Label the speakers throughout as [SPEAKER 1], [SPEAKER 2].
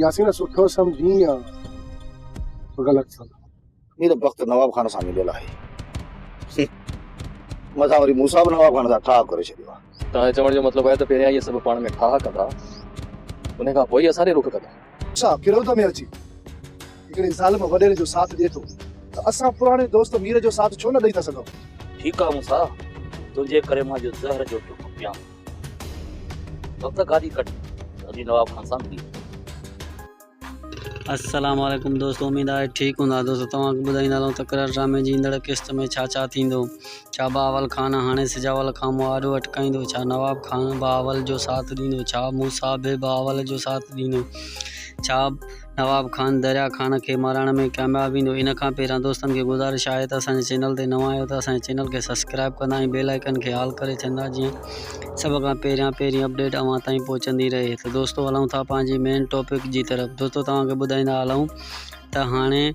[SPEAKER 1] ياسين سٺو سمجهين يا غلط سمجهين.
[SPEAKER 2] مير بخت نواب خان سان مليل آهي. مٿان وري موسيٰ به نواب خان سان ٺاهه ڪري ڇڏيو آهي.
[SPEAKER 3] توهان جي چوڻ جو مطلب آهي ته پهريان اهي سڀ پاڻ ۾ ٺاهه ڪندا، ان کان پوء ئي اسان ڏي رخ ڪندا.
[SPEAKER 1] موسيٰ ڪروڌ ۾ اچي هڪڙي ظالم وڏيري جو ساٿ ڏئي ٿو ته اسان پراڻي دوست مير جو ساٿ ڇو نه ڏئي ٿا سگهون؟
[SPEAKER 4] ٺيڪ آ موسيٰ، تنهنجي ڪري مان اڄ زهر جو ٽڪ پيان ٿو. وقت گاڏي ڪڍ ته هلي نواب خان سان ملي اچون.
[SPEAKER 5] السلام عليڪم دوستو اميد آهي ٺيڪ هوندا دوستو توهان کي ٻڌائيندا هلون تڪرار ڊرامي جي ايندڙ قسط ۾ ڇا ڇا ٿيندو ڇا بهاول خان هاڻي سجاول کان مهاڏو اٽڪائيندو ڇا نواب خان بهاول جو ساٿ ڏيندو ڇا موسيٰ به بهاول جو ساٿ ڏيندو ڇا نواب خان دريا خان کي مارائڻ ۾ ڪامياب ويندو ان کان پهريان دوستن کي گذارش آهي ته اسان جي چينل تي نوان آهيو ته اسان جي چينل کي سبسڪرائب ڪندا ۽ بيل آئيڪن کي آل ڪري ڇڏندا جيئن سڀ کان پهريان پهرين اپڊيٽ اوهان تائين پهچندي رهي ته دوستو هلون ٿا پنهنجي مين ٽاپڪ جي طرف دوستو توهان کي ٻڌائيندا هلون ته هاڻي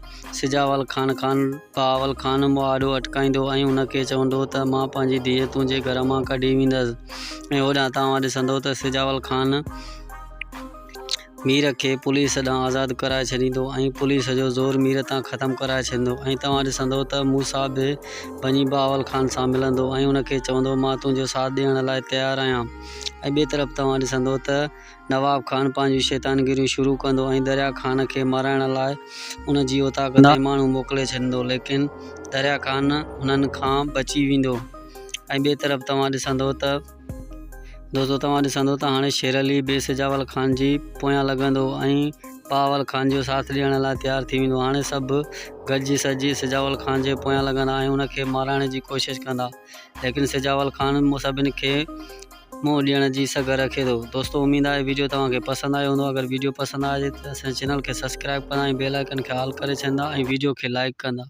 [SPEAKER 5] سجاول خان خان بهاول خان مهاڏو اٽڪائيندو ۽ ان کي چوندو ته مان پنهنجي ڌيء تنهنجي گهر مان ڪڍي ويندس ۽ هوڏانهن توهان ڏسندو ته سجاول خان مير کي پوليس ڏانهن آزاد ڪرائي ڇڏيندو ۽ پوليس جو زور مير تان ختم ڪرائي ڇڏيندو ۽ توهان ڏسندو ته موسيٰ به وڃي بهاول خان سان ملندو ۽ ان کي چوندو مان تنهنجو ساٿ ڏيڻ لاء تيار آهيان ۽ ٻئي طرف توهان ڏسندو ته نواب خان پنهنجون شيطانگيريون شروع ڪندو ۽ دريا خان کي مارائڻ لاء ان جي اوطاق تي ماڻهو موڪلي ڇڏيندو ليڪن دريا خان انهن کان بچي ويندو ۽ ٻئي طرف توهان ڏسندو ته دوستو توهان ڏسندو ته هاڻي شير علي به سجاول خان جي پويان لڳندو ۽ بهاول خان جو ساٿ ڏيڻ لاء تيار ٿي ويندو هاڻي سڀ گڏجي سڏجي سجاول خان جي پويان لڳندا ۽ ان کي مارائڻ جي ڪوشش ڪندا ليڪن سجاول خان سڀني کي منهن ڏيڻ جي سگهه رکي ٿو دوستو اميد آهي ويڊيو توهان کي پسند آيو هوندو اگر ويڊيو پسند آئي ته اسان چينل کي سبسڪرائب ڪندا ۽ بيل آئيڪن کي آل ڪري ڇڏندا ۽ ويڊيو کي لائڪ ڪندا.